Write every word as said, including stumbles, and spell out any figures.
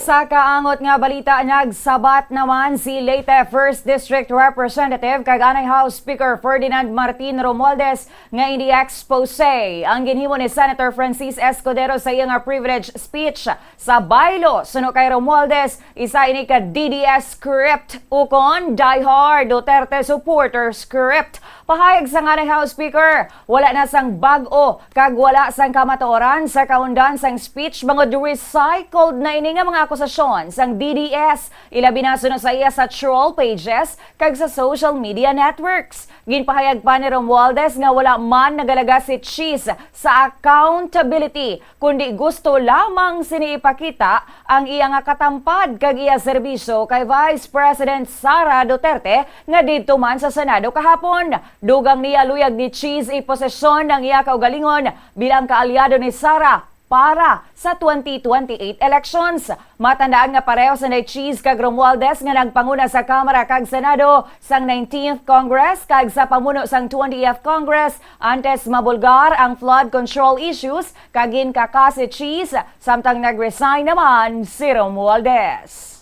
Sa kaangot nga balita, nagsabat naman si Leyte First District Representative kag anay House Speaker Ferdinand Martin Romualdez nga ini-expose ang ginhimo ni Senator Francis Escudero sa iya nga privilege speech sa Baylo. Suno kay Romualdez, isa ini ka D D S script ukon diehard Duterte supporter script. Pahayag sang anay House Speaker, wala na sang bag-o kag wala sang kamatuoran sa kaundan sang speech, bangod recycled na ini nga mga akusasyon sang D D S, ilabi na suno sa iya sa troll pages kag sa social media networks. Ginpahayag pa ni Romualdez nga wala man nagalaga si Chiz sa accountability, kundi gusto lamang sini ipakita ang iya nga katampad kag iya serbisyo kay Vice President Sara Duterte nga didto man sa Senado kahapon. Dugang niya, luyag ni Chiz iposesyon ang iya kaugalingon bilang kaalyado ni Sara para sa twenty twenty-eight elections. Matandaan nga pareho sanday Chiz kag Romualdez nga nagpanguna sa Kamara kag Senado sang nineteenth Congress kag sa pamuno sang twentieth Congress antes mabulgar ang flood control issues kag ginkaka si Chiz, samtang nag-resign naman si Romualdez.